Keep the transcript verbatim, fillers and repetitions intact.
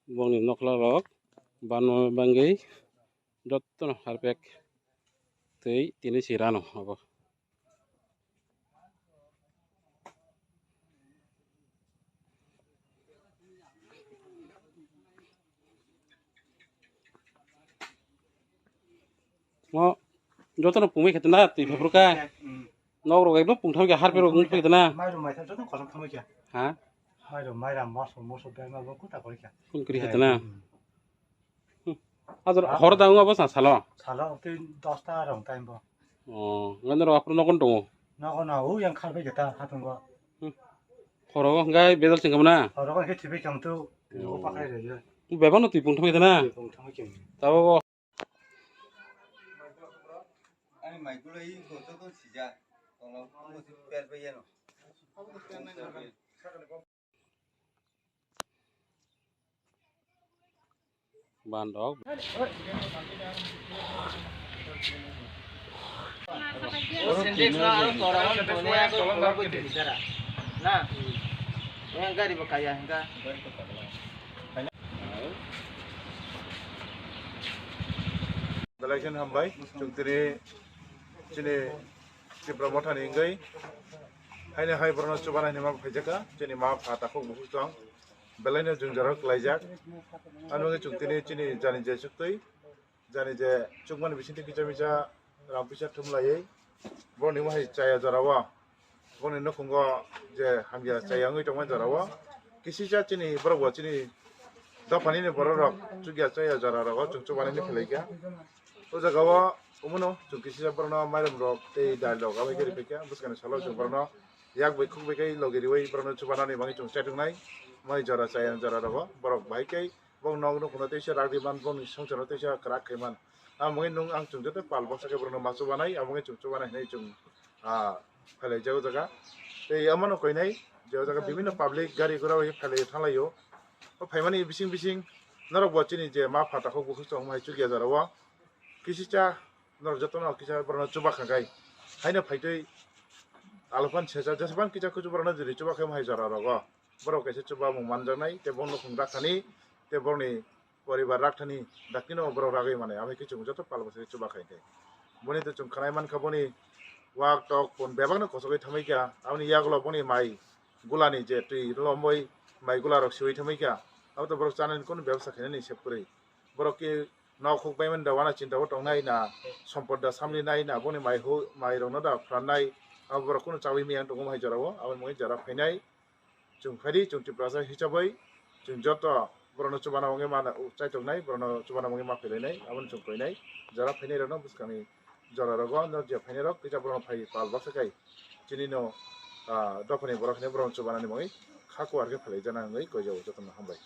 Bongni nokla rok banma bangwi jotono harpek twi tini si rano abo. Mo jotono pungwi khetna twi phapru ka. Hmm. Nok rok ekdom pungtham khe harpek rok wngwi khetna. Mairum maitham jotono kosom thangwi khe. Ha? Mairum mairam moso moso berma bo kuta kori khe. Kun kri khetna. Hmm. Ador hor da wng abo sa salo. Salo twi dosta rong time bo. Oh, ngano ro apro nogon tongo. Nogon na u yang kharbai khe ta hatung bo. Hmm. Horo ngai bedal singkam na. Horo ko khe thibai kang tu. Oh. Pakhai re. Bebang no twi pungtham khetna. Pungtham khe. Tabo bo. Ani mai gulo i goto to sija. Tolo mo si per pe yeno. Bandok. Na. Yang gari bakaya hingga. Belai khe hambai, chwng tini chini Tipra Mothani wngwi haino hai borokno chubanai hinwi ma phaijak kha, chini ma pha takhuk bukhuk chwng belaino jwngjaro kwlaijak. Ano wngwi chwng tini chini jani je chuktwi, jani je chukmani bisingtwi kisa misa rang pisa thumlaiwi borokni wngwi hai chaya jorao. Boni nukhungo je hamya chaya wngwi tongmani jorao kisisa chini borok bo chini dophani ni borok rok chukya chaya jora rogo chwng chubanani phelaikha. O jaga o omono chwng kisisa borokno mairum rok tei dal rok abai khe riphaikha. Bwskangni salo chwng borokno yak bai khuk bai khe logi riwi borokno chubanani bagwi chwng chaituknai. Mai jora chaya jora rogo borok bahai khe bong nok nukhungno teisa rak riman bongni songsarno teisa kwrak khaiman. Amo wngwi nwng ang chwng joto pal baksa khe borokno ma chubanai amo wngwi chwng chubanai hinwi chwng ah, phailaijago jaga. Tei omono koinai je o jaga bibinno public gari gura bai phailai thanglaio. O phaimani bising bising norok bo chini je ma pha takhuk bukhuk chwng hai chukya jorao kisisa norok jotono kisa borokno chuba kha kai. Haino phaitwi alophan secha jesebang kisa kuchu borokno juri chuba khe hai jora rogo. Borok kaisa chuba mung manjaknai tei bo nukhung rakhani tei borokni poribar rakthani dakti no borok ragwi mane, aboni khe chwng joto pal bwswk chuba khai khe. Boni to chwng khwnai mankha boni wak tok pun bebak no kochogwi thamwi kha, aboni yagulo boni mai gulani je twi lomboi mai gula rok siwi thamwi kha, abo to borok chanani kunu bebsa khainani sep kwrwi. Borok khe nok huk bai mani da wana chinta o tongnai na sompot da samli nai na boni mai hu mai rok no da phrannai, abo borok kunu chawi miyang tongo hai jora o, aboni mui jora phainai. Chwng phaidi, chwng Tiprasa hisabwi chwng joto borokno chubana wngwi ma chaituknai, borokno chubana wngwi ma phailainai, aboni chwng koinai. Jora phainairokno bwskangni jora rogo norjia phainairok kisa borokno phai pal baksa kai chini no, ah, dophani borok hinwi borokno chubanani bagwi kha kuar khe phailaijana wngwi koijago jotono hambai.